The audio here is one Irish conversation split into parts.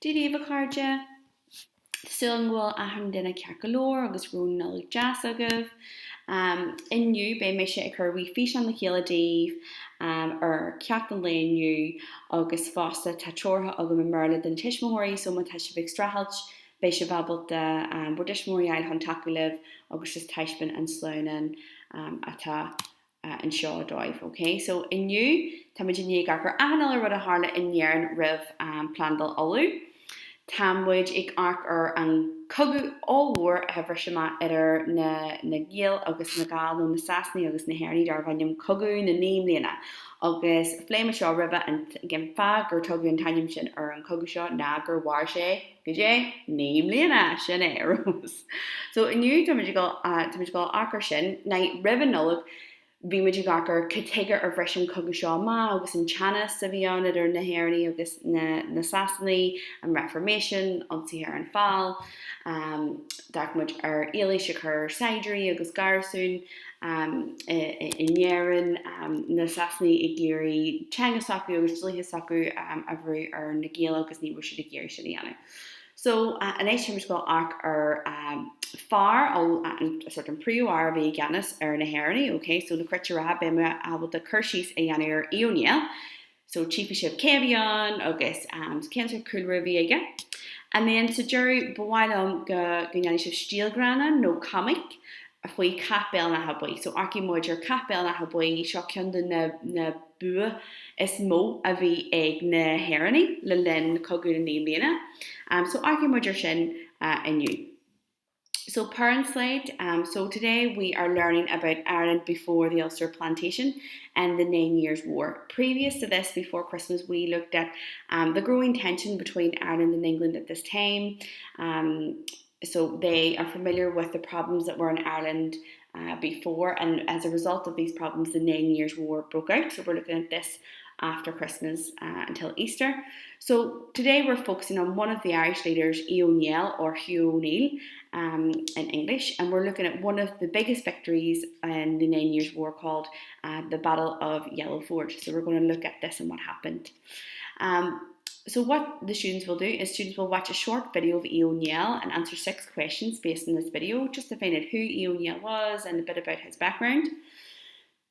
Dia daoibh a chairde! Tá súil agam go bhfuil achan duine ceart go leor agus go raibh Nollaig deas agaibh. Inniu beidh mise ag cur wee físeán le chéile daoibh ar ceacht an lae inniu agus fosta tá treoracha agam i mBéarla do na tuismitheoirí so má tá sibh ag streachailt beidh sibh ábalta bhur dtuismitheoirí a fháil chun tacú libh agus just taispeáin an sleamhnán atá anseo dóibh. Ok, so inniu táimid i ndiaidh amharc ar achan uile rud a tharla in Éirinn roimh Plandáil Uladh. Tá muid ag amharc ar an cogadh ollmhór a bhris amach idir na na Gaeil agus na Gaill nó na Sasanaigh agus na hÉireannaigh darbh ainm Cogadh na Naoi mBliana. Agus phléigh muid seo roimhe an an fáth gur tugadh an t-ainm sin ar an chogadh seo ná gur mhair sé goidé 9 mbliana, sin é, a Rós. So inniu táimid ag dul, táimid ag dul amharc ar sin. Now roimh an Nollaig bhí muid ag amharc ar cad chuige ar bhris an cogadh seo amach agus an teannas a bhí ann idir na hÉireannaigh agus na, na Sasanaigh, an Reformation, ionsaithe ar an Pháil, d'amharc muid ar Éilís ag cur saighdiúirí agus garsúin in Éirinn, na Sasanaigh ag iarraidh teanga s'acu agus dlíthe s'acu a bhrú ar na Gaeil agus ní raibh siad ag iarraidh sin a dhéanamh. So, anois táimid ag dul amharc ar fear, an sort an príomhfhear a bhí i gceannas ar na hÉireannaigh, ok, so na Cruite Reatha, beidh mé ábalta cur síos a dhéanamh ar Aodh Ó Néill. So tchífidh sibh cé a bhí ann agus cén sórt cúlra a bhí aige. And then sa deireadh ba mhaith liom go go ndéanfaidh sibh stiallghreannán nó comic faoi Cath Béal an Átha Buí. So amharcfaidh muid ar Cath Béal an Átha Buí, seo ceann de na na bua is mó a bhí ag na hÉireannaigh le linn Cogadh na Naoi mBliana. So amharcfaidh muid ar sin inniu. So parent slide, um, so today we are learning about Ireland before the Ulster Plantation and the Nine Years' War. Previous to this, before Christmas, we looked at um, the growing tension between Ireland and England at this time. Um, so they are familiar with the problems that were in Ireland uh, before, and as a result of these problems, the Nine Years' War broke out. So we're looking at this after Christmas uh, until Easter. So today we're focusing on one of the Irish leaders, Aodh Ó Néill or Hugh O'Neill um, in English, and we're looking at one of the biggest victories in the Nine Years' War called uh, the Battle of Yellowford. So we're going to look at this and what happened. Um, so what the students will do is students will watch a short video of Aodh Ó Néill and answer six questions based on this video just to find out who Aodh Ó Néill was and a bit about his background.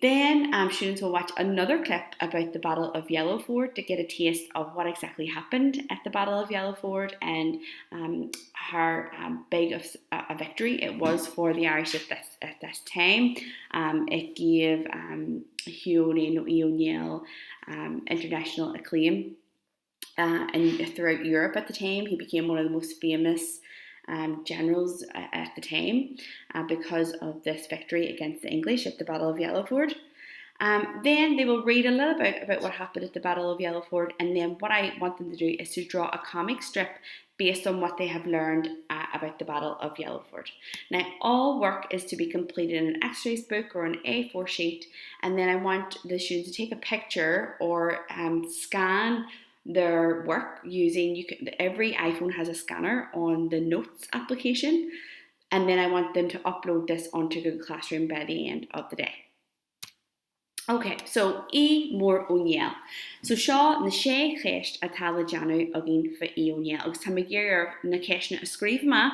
Then um, students will watch another clip about the Battle of Yellowford to get a taste of what exactly happened at the Battle of Yellowford and um, how um, big of a victory it was for the Irish at this, at this time. Um, it gave um, Hugh O'Neill, O'Neill um, international acclaim uh, and throughout Europe at the time. He became one of the most famous um, generals uh, at the time uh, because of this victory against the English at the Battle of Yellowford. Um, then they will read a little bit about what happened at the Battle of Yellowford, and then what I want them to do is to draw a comic strip based on what they have learned uh, about the Battle of Yellowford. Now, all work is to be completed in an exercise book or an A4 sheet, and then I want the students to take a picture or um, scan their work using you can, every iPhone has a scanner on the Notes application, and then I want them to upload this onto Google Classroom by the end of the day. Ok, so Aodh Mór Ó Néill. So seo na sé cheist atá le déanamh againn fá Aodh Ó Néill agus tá mé ag iarraidh oraibh na ceisteanna a scríobh amach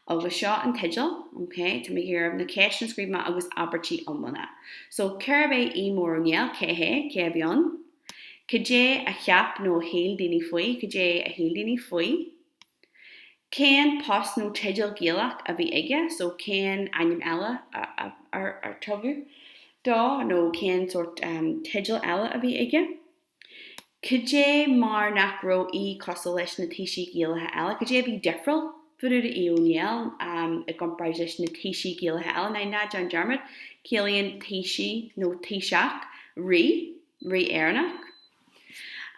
agus seo an teideal, ok, tá mé ag iarraidh oraibh na ceisteanna a scríobh amach agus abairtí iomlána. So cérbh é Aodh Mór Ó Néill, cé hé, cé a bhí ann? Cad é a cheap nó a shíl daoine faoi, cad é a shíl daoine faoi? Cén post nó teideal Gaelach a bhí aige? So cén ainm eile ar tugadh dó nó cén sórt teideal eile a bhí aige? Cad é mar nach raibh Aodh cosúil leis na taoisigh Ghaelacha eile? Cad é a bhí difriúil fá dtaobh de Aodh Ó Néill i gcomparáid leis na taoisigh Ghaelacha eile? Now ná déan dearmad, ciallaíonn taoisigh nó taoiseach rí, rí Éireannach.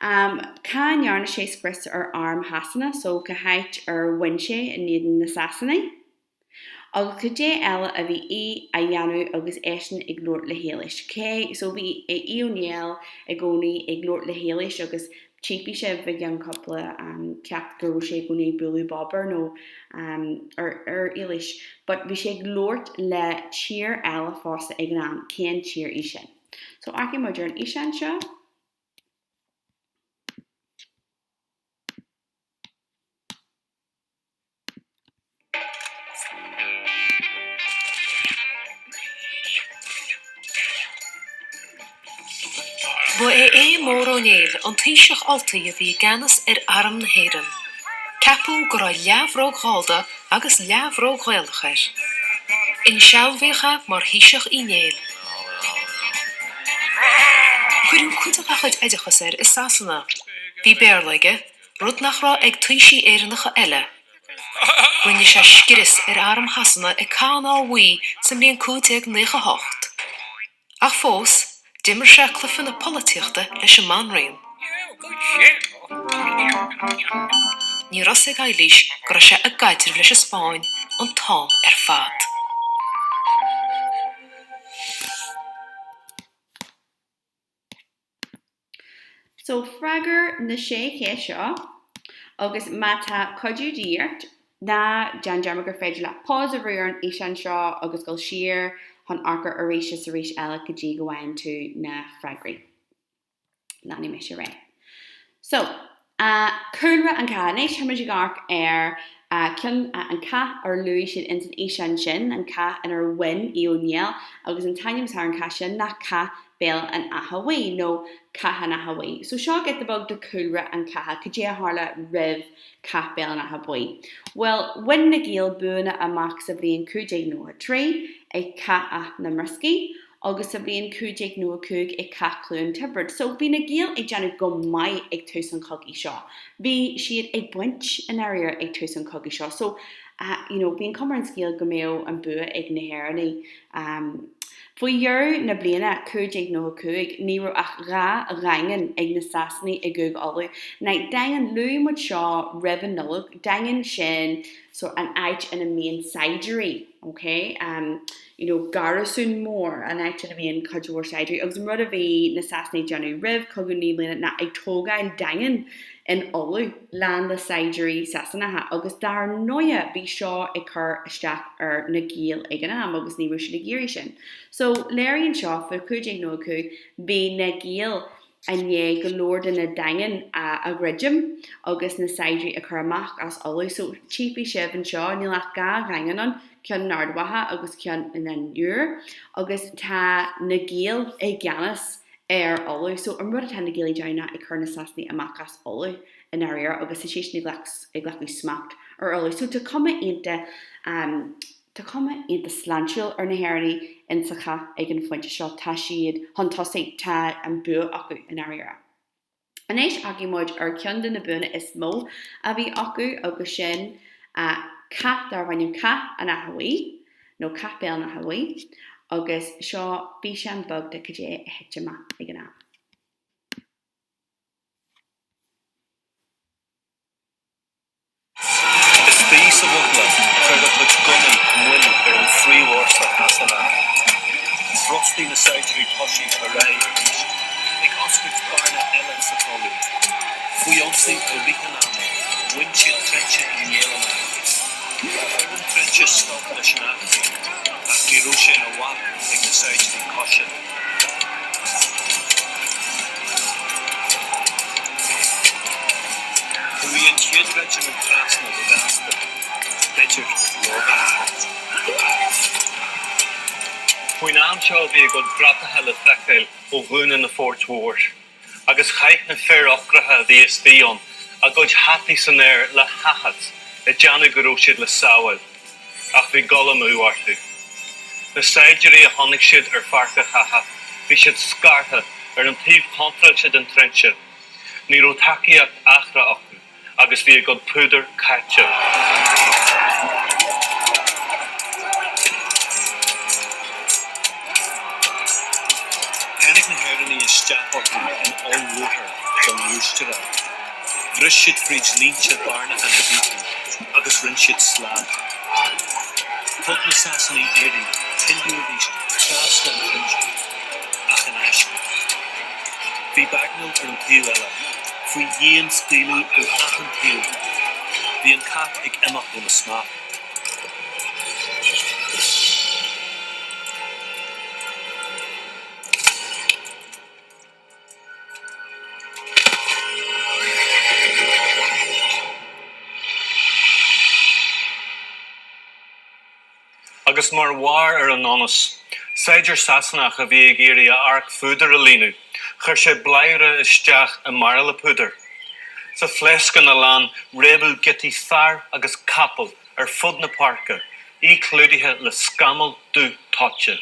Cá ndearna sé scrios ar arm Shasana, so cá háit ar bhain sé in éadan na Sasanaigh? Agus cad é eile a bhí Aodh a dhéanamh agus eisean ag labhairt le hÉilis? Cé, so bhí Aodh Ó Néill i gcónaí ag labhairt le hÉilis agus tchífidh sibh i gceann cúpla ceacht go raibh sé i gcónaí ag bualadh bob air nó ar ar Éilis. But bhí sé ag labhairt le tír eile fosta ag an am, cén tír í sin? So amharcfaidh muid ar an fhíseán seo. Mór Ó Néill an taoiseach Ultaigh a bhí i gceannas ar Arm na hÉireann. Ceapadh go raibh leathbhróg Ghallda agus leathbhróg Ghaelach air. Insealbhaíodh é mar Thaoiseach Uí Néill. Cuireadh cuid dá chuid oideachas air i Sasana. Bhí Béarla aige, rud nach raibh ag taoisigh Éireannacha eile. Rinne sé scrios ar arm Shasana ag Cath an Átha Bhuí sa mbliain 1598. Ach fós, d'imir sé cluiche na polaitíochta leis an mBanríon. Ní raibh fhios ag Eilís go raibh sé i gcaidreamh leis an Spáinn an t-am ar fad. So, freagair na sé cheist seo agus má tá cuidiú de dhíth ort, ná déan dearmad gur féidir leat pause a bhrú ar an fhíseán seo agus dul siar chun amharc air arís is arís eile go dtí go bhfaigheann tú na freagraí. Leanfaidh mise ar aghaidh. So, Cúlra an chatha. Anois táimid ag amharc ar ceann, an cath ar luaigh siad ins an fhíseán sin, an cath inar bhain Aodh Ó Néill, agus an t-ainm atá ar an chath sin ná Cath Béal an Átha Bhuí, nó Cath an Átha Bhuí. So seo giota beag de chúlra an chatha, cad é a tharla roimh Cath Béal an Átha Buí. Bhuel, bhain na Gaeil buanna amach sa bhliain 1593 ag Cath Áth na mBrioscaí, agus sa bhliain 1595 ag Cath Chluain Tiobraid. So, bhí na Gaeil ag déanamh go maith ag tús an chogaidh seo. Bhí siad ag baint, i ndáiríre, ag tús an chogaidh seo. So, you know, bhí an chuma ar an scéal go mbeadh an bua ag na hÉireannaigh. Faoi dheireadh na bliana 1595, ní raibh ach 2 dhaingean ag na Sasanaigh i gCúige Uladh. Now, daingean, luaigh muid seo roimh an Nollaig, daingean sin so an áit ina mbíonn saighdiúirí, okay? You know, garsún mór, an áit ina mbíonn cuid mhór saighdiúirí, agus an rud a bhí na Sasanaigh ag déanamh roimh Cogadh na Naoi mBliana ná ag tógáil daingean in Uladh lán le saighdiúirí Sasanacha, agus dar ndóighe bhí seo ag cur isteach ar na Gaeil ag an am agus ní raibh siad ag iarraidh sin. So, léiríonn seo, faoi 1595, bhí na Gaeil i ndiaidh go leor de na daingin a dhruidim agus na saighdiúirí a chur amach as Uladh. So, tchífidh sibh anseo, níl ach 2 dhaingean ann, ceann in Ard Mhacha agus ceann in An Iúr, agus tá na Gaeil i gceannas ar Uladh. So, an rud atá na Gaeil ag déanamh ná ag cur na Sasanaigh amach as Uladh i ndáiríre agus tá siadsan ag glacadh smacht ar Uladh. So, tá cuma iontach. Tá cuma iontach sláintiúil ar na hÉireannaigh in sa chath ag an phointe seo. Tá siad chun tosaigh. Tá an bua acu, i ndáiríre. Anois amharcfaidh muid ar cheann de na buanna is mó a bhí acu agus sin cath darbh ainm Cath an Átha Bhuí, nó Cath Béal an Átha Bhuí, agus seo físeán beag de cad é a thit amach ag an am. Istigh sa bhungla, chuir a chuid gunnaí moill ar an phríomhfhórsa Sasanach. Bhrostaigh na saighdiúirí tosaigh ar aghaidh arís, ag oscailt bearna eile sa cholún. Faoi ionsaí i rith an ama, bhain siad trinse Uí Néill amach. Chuir an trinse stop leis an eachtra, ach ní raibh sé ina bhac ag na saighdiúirí coise. Chuaigh an chéad reisimint trasna go gasta, b'fhéidir róghasta. Faoin am seo bhí a gcuid bratacha le feiceáil ó dhún an Phoirt Mhóir. agus chaith na fir ocracha a bhí istigh ann a gcuid hataí san aer le háthas, ag déanamh go raibh siad le sábháil. Ach bhí dul amú orthu. Na saighdiúirí a chonaic siad ar pháirc an chatha, bhí siad scartha ar an taobh contráilte den trinse. Ní raibh tacaíocht eachtra acu. agus bhí a gcuid púdair caite. Tháinig na hÉireannaigh isteach orthu in oll-lúcháir de bhrústocaireacht. Bhris siad fríd línte bearnaithe na bpíopaí agus rinne siad slad. Thug na Sasanaigh iarraidh tuilleadh arís trasna an trinse, ach in aisce. Bhí Bagnall ar an taobh eile, faoi dhianscaoileadh ó achan taobh. Bhí an cath ag imeacht óna smacht. Agus mar bharr ar an ndonas, saighdiúir Sasanach a bhí ag iarraidh a earc phúdair a líonadh. Chuir sé bladhaire isteach i mbairille púdair. Sa phléascán a lean, réabadh giotaí fear agus capall ar fud na páirce, í clúdaithe le scamall dubh toite.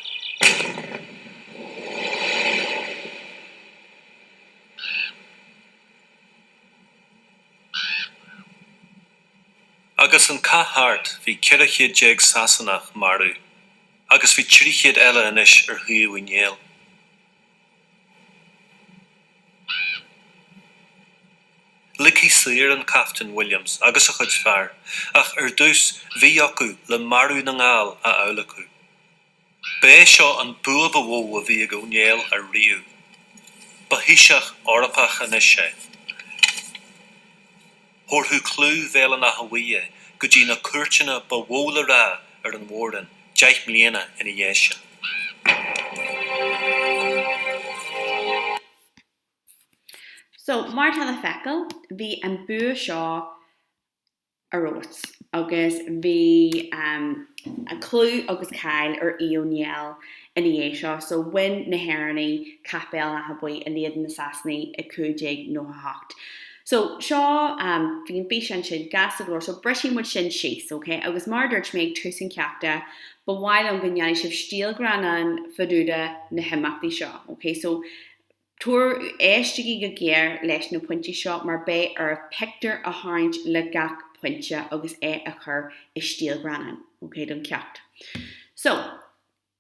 Agus an cath thart bhí 14 céad Sasanach marbh agus bhí 300 eile anois ar thaobh Uí Néill. Ligfí saor an Captaen Williams agus a chuid fear ach ar dtús bhí acu le marú na nGall a adhlacadh. Ba é seo an bua ba mhó a bhí ag Ó Néill ariamh. Ba thaoiseach Eorpach anois é. Thabharfadh clú Bhéal an Átha Bhuí é go dtí na cúirteanna ba mhó le rá ar an Mhór-Roinn 10 mbliana ina dhiaidh sin. So, mar atá le feiceáil, bhí an bua seo ar fheabhas agus bhí clú agus cáil ar Aodh Ó Néill ina dhiaidh seo. So bhain na hÉireannaigh Cath Béal an Átha Buí in éadan na Sasanaigh i 1598. So seo, bhí an físeán sin gasta go leor, so brisfidh muid sin síos, ok? Agus mar a dúirt mé ag tús an cheachta, ba mhaith liom go ndéanfaidh sibh stiallghreannán fá dtaobh de na himeachtaí seo, ok? So Tabhair, éistigí go géar leis na pointí seo mar beidh oraibh pictiúr a tharraingt le gach pointe agus é a chur i stiallghreannán, ok, don cheacht. So,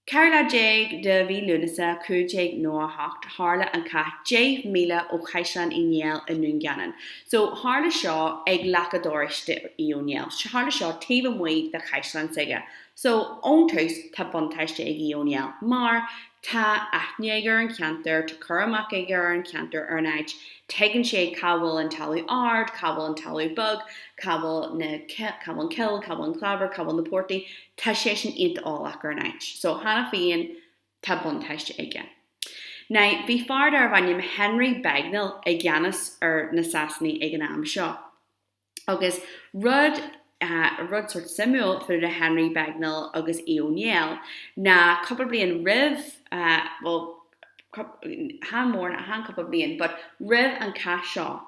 14 lá de mhí Lúnasa 1598, tharla an cath 10 míle ó Chaisleán Uí Néill i nDún Geanainn. So, tharla seo ag leac an dorais d'Aodh Ó Néill. Tharla seo taobh amuigh de chaisleán s'aige. So, ón tús, tá buntáiste ag Aodh Ó Néill mar tá aithne aige ar an cheantar, tá cur amach aige ar an cheantar, ar an áit, tuigeann sé cá bhfuil an talamh ard, cá bhfuil an talamh bog, cá bhfuil na, cá bhfuil an chill, cá bhfuil an clabhar, cá bhfuil na portaigh, tá seisean iontach eolach ar an áit. So, cheana féin, tá buntáiste aige. Now, bhí fear darbh ainm Henry Bagenal i gceannas ar na Sasanaigh ag an am seo. Agus rud, rud sórt suimiúil fá dtaobh de Henry Bagenal agus Aodh Ó Néill ná cúpla bliain roimh, bhuel, chan mór, chan cúpla bliain, but roimh an cath seo,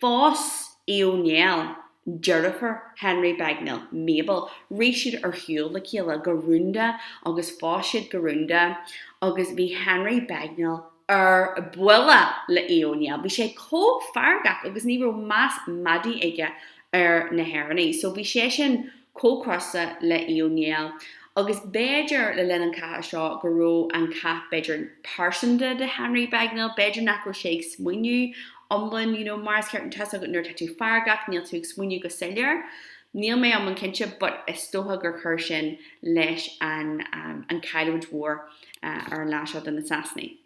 phós Aodh Ó Néill deirfiúr Henry Bagenal, Mabel. Rith siad ar shiúl le chéile go rúnda agus phós siad go rúnda agus bhí Henry Bagenal ar buile le Aodh Ó Néill. Bhí sé chomh feargach agus ní raibh meas madaidh aige ar na hÉireannaigh. So bhí seisean chomh crosta le Aodh Ó Néill agus b'fhéidir le linn an chatha seo go raibh an cath b'fhéidir pearsanta do Henry Bagenal, b'fhéidir nach raibh sé ag smaoineamh iomlán you know mar is ceart, tá a fhios agat nuair atá tú feargach níl tú ag smaoineamh go soiléir. Níl mé iomlán cinnte but is dócha gur chuir sin leis an an chailliúint mhór. ar an lá seo do na Sasanaigh.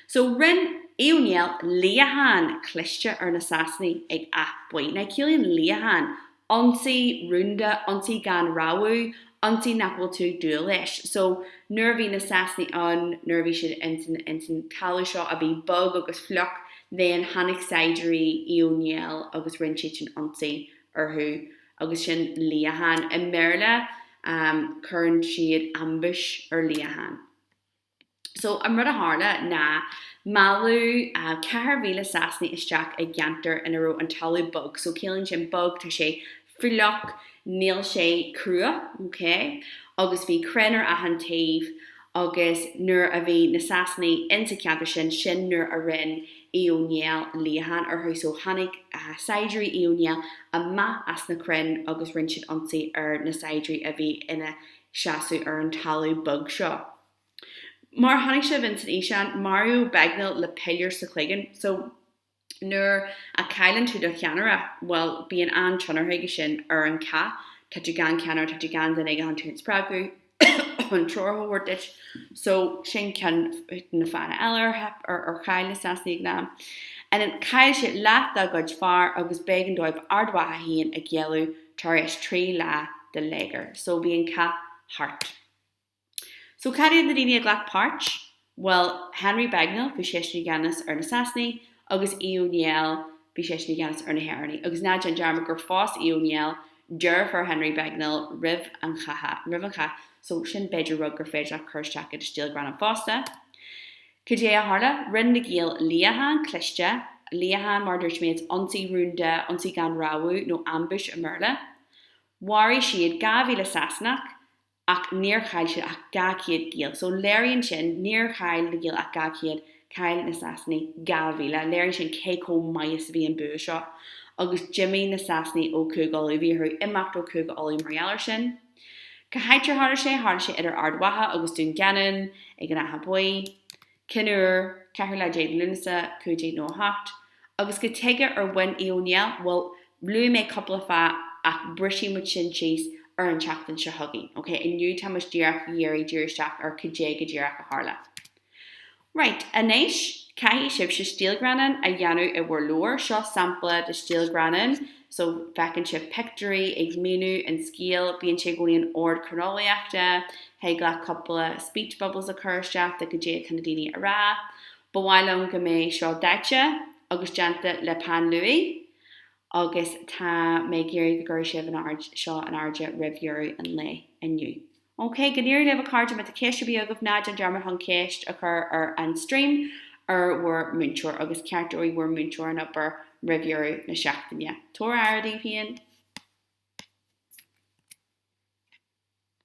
So rinne Aodh Ó Néill luíochán cliste ar na Sasanaigh ag Áth Buí. Now ciallaíonn luíochán ionsaí rúnda, ionsaí gan rabhadh, ionsaí nach bhfuil tú ag dúil leis. So nuair a bhí na Sasanaigh ann, nuair a bhí siad ins an, ins an talamh seo a bhí bog agus fliuch, then tháinig saighdiúirí Aodh Ó Néill agus rinne siad sin ionsaí orthu agus sin luíochán. I mBéarla cuireann siad ambush ar luíochán. So an rud a tharla ná mealladh 4,000 Sasanaigh isteach i gceantar ina raibh an talamh bog. So ciallaíonn sin bog, tá sé fliuch, níl sé crua, ok? Agus bhí crainn ar achan taobh agus nuair a bhí na Sasanaigh insa cheantar sin, sin nuair a rinne Aodh Ó Néill luíochán orthu. So tháinig saighdiúirí Aodh Ó Néill amach as na crainn agus rinne siad ionsaí ar na saighdiúirí a bhí ina seasamh ar an talamh bog seo. Mar a chonaic sibh ins an fhíseán, maraíodh Bagenal le piléar sa chloigeann. So nuair a chailleann tú do cheannaire, bhuel, bíonn an-tionchar aige sin ar an chath. Tá tú gan ceannaire, tá tú gan duine aige chun tú a spreagadh. chun treoir a thabhairt duit. So, sin ceann de na fáthanna eile ar theip, ar ar chaill na Sasanaigh ag an am. And then chaill siad leath dá gcuid fear agus b'éigean dóibh Ard Mhacha féin a ghéilleadh tar éis 3 lá de léigear. So bhí an cath thart. So cad iad na daoine a ghlac páirt? Bhuel, Henry Bagenal, bhí seisean i gceannas ar na Sasanaigh, agus Aodh Ó Néill, bhí seisean i gceannas ar na hÉireannaigh. Agus ná déan dearmad gur phós Aodh Ó Néill deirfiúr Henry Bagenal roimh an chath, roimh an chath, so sin b'fhéidir rud gur féidir leat cur isteach i do stiallghreannán fosta. Cad é a tharla? Rinne na Gaeil luíochán cliste, luíochán mar a dúirt mé, it's ionsaí rúnda, ionsaí gan rabhadh nó ambush i mBéarla. Mharaigh siad 2,000 Sasanach ach níor chaill siad ach 200 Gael. So léiríonn sin, níor chaill na Gaeil ach 200, chaill na Sasanaigh 2,000. Léiríonn sin cé chomh maith is a bhí an bua seo. Agus d'imigh na Sasanaigh ó Chúige Uladh, bhí orthu imeacht ó Chúige Uladh mar gheall air sin. Cá háit ar tharla sé? Tharla sé idir Ard Mhacha agus Dún Geanainn ag an Achadh Buí. Cén uair? 14 lá Lúnasa, 1598. Agus cad chuige ar bhain Aodh Ó Néill? Bhuel, luaigh mé cúpla fáth ach brisfidh muid sin síos ar an tseachtain seo chugainn. Ok, inniu tá muid díreach ag iarraidh díriú isteach ar cad é go díreach a tharla. Right, anois, caithfidh sibhse stiallghreannán a dhéanamh i bhur leabhar. Seo sampla de stiallghreannán. So, feiceann sibh pictiúirí ag míniú an scéal. Bíonn sé i gcónaí in ord croineolaíochta. Thig leat cúpla speech bubbles a chur isteach de cad é atá na daoine a rá. Ba mhaith liom go mbeidh seo daite agus déanta le peann luaidhe agus tá mé ag iarraidh go gcuirfidh sibh an aird seo in airde roimh dheireadh an lae inniu. Ok, go n-éirí libh a chairde, má tá ceist ar bith agaibh ná déan dearmad chun ceist a chur ar an stream ar bhur múinteoir agus ceartóidh bhur múinteoir an obair roimh dheireadh na seachtaine. Tabhair aire daoibh féin!